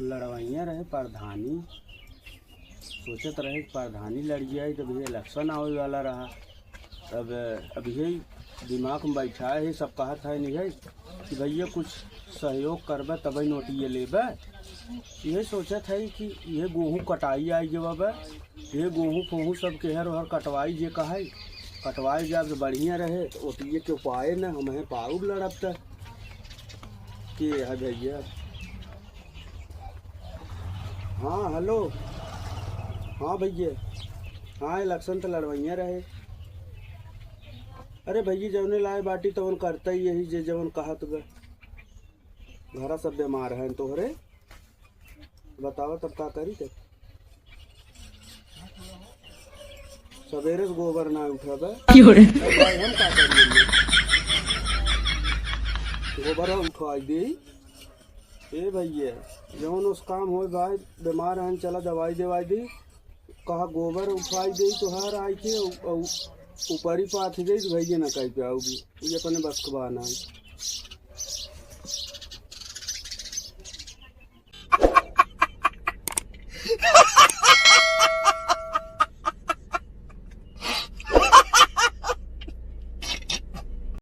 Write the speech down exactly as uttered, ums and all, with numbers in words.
लड़वइया रहे प्रधानी, सोचत रहे कि प्रधानी लड़ जाए, तब ये election आवे वाला रहा। तब अब यही दिमाग में बैठा है, सब कहत है नहीं है कि भैया कुछ सहयोग करबे तबे नोटिया लेबे। यही सोचत है कि ये गेहूँ कटाई आई जब अब ये गेहूँ फोहूँ सब केहर ओहर कटवाई जे कहे, कटवाई जाब तो बढ़िया रहे। तो ओटिए के उपाय न, हम हैं पाउब लड़ब त के है भैया। हाँ, hello। हाँ भैया, हाँ, election त लड़वइया रहे। अरे भैया, जौने लाए बाटी तवन करता ही यही जे जवन कहत बा। घरा सब बीमार हैं तोहरे। बतावा तब का करी तब? सवेरे से गोबर ना उठा बा। क्यों रे? अब भाई हम का करी? गोबर उठवाई दे। ए भैया, जौन उस काम होए भाई, बीमार हैं, चला दवाई देवाई दे। कहा गोबर उठवाई दे तोहार आइके, उ-, उ-, ऊपरी पाथ दे तो भैया ना कही पे आओगी। ये अपने बस के बात ना है।